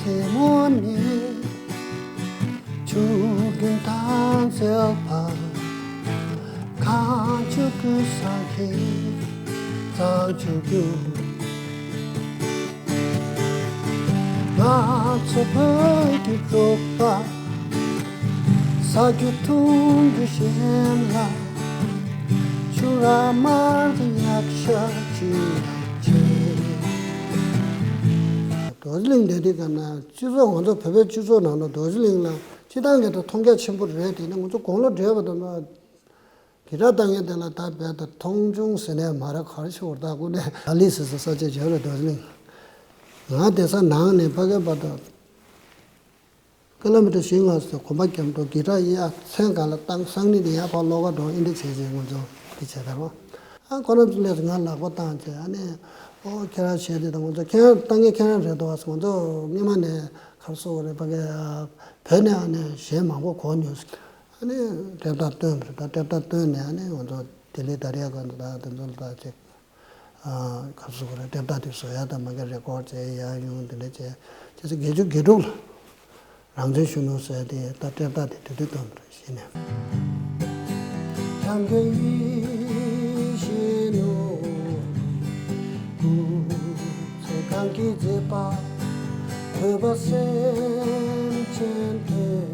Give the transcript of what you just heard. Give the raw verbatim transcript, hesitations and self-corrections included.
རྒྱལ་མོ་ནི་ཆུ་རྒྱུན་ཐང་སེལ་བ། གངས་ཆུ་ཀུན་བཟང་གི་གཙང་ཆུ་རྒྱུན། ང་ཚོ་བོད་ཀྱི་རོགས་པ། ས་རྒྱུ་འཐུང་རྒྱུ་ཞན་ལ། ཆུ་ར་དམར་གྱི་ཉག་ཤ་ཅི་ཅི། རྡོ་རྗེ་གླིང་འདི་དུས་ག་ན་སྤྱི་ཚོགས་ང་ཚོ་བོད་པའི་སྤྱི་ཚོགས་ནང་ལ་རྡོ་རྗེ་གླིང་ལ་སྤྱི་བཏང་གི་ད་མཐོང་རྒྱ་ཆེན་པོ་རེད། དེ་ནི་ང་ཚོ་དགུང་ལོ་བགྲེས་པ་དང་། གི་ཊར་བཏང་མཁན་དེ་ལ་ད་རྦད་དེ་མཐོང་ཆུང་ཟེར་ནས་མ་རེད། ག་རེ་ཞུ་བར་ད་ཁོ་ནས་ཨ་ལི་སི་སི་ས་ཆ་བྱས་རེད་རྡོ་རྗེ་གླིང་། ང་བསྡད་ས་ནང་ནས་ཕ་གི་བར་དུ་ཀི་ལོ་མི་ཊར་བཞི་ལྔ་ཙམ་གོམ་པ་རྒྱབ་འགྲོ། གི་ཊར་གཡས་མཚན་གང་ལ་བཏང་། སང་ཉིན་དེ་ཡར་ཕར་ལོག་ག་འགྲོ། ཨེ་འདྲ་བྱས་བྱས་ང་ཚོ་འདི་བྱས་ད་རོ། ཨ་ཁོ་རང་ཚོ་སླེབས་ང་ལག་པ་བཏང་བྱས། ཨ་ནི་ཨོ་ཁྱེད་རང་བྱས་དེ་དང་། ང་ཚོ་ཁྱེད་རང་བཏང་མཁན་ཁྱེད་རང་རེད་འདུག་ཨ། ང་ཚོ་སྔོན་མ་ནས་ག་རེ་ཟེར་དགོས་རེད། ཕ་གི་བོད་ནས་ཨ་ནི་གཞས་མང་པོ་གོ་མྱོང་། ཨ་ནི་དེབ་རྟགས་བཏོན་པ་རེད། ད་དེབ་རྟགས་བཏོན་ནས་ཨ་ནི་ང་ཚོ་ལྡི་ལི་དར་ཡ་ག་འདི་དང་དེ་ཚོ་ལ་ད་ཅིག་ཨ་ག་རེ་ཟེར་དགོས་རེད། དེབ་རྟགས་དེ་བཟོ་ཡ་དང་མ་གི་རེ་ཀོར་ཌི་བྱེད་ཡ་ཡོང་། དེ་འདྲ་བྱས་བྱས་ཙང་བརྒྱད་ཅུ་གྱ་དྲུག་ལ་རང་བཙན་གཞོན་ནུ་ཟེར་དེ་ད་དེབ་རྟགས་དེ་དེ་དུས་བཏོན་པ་རེད། གཞི་ནས། ཐང་གི་ཡིད་བཞིན་ནོར་བུ། ཚེ་གང་གི་མཛེས་པ། བོད་པ་སེམས་ཅན་དོན་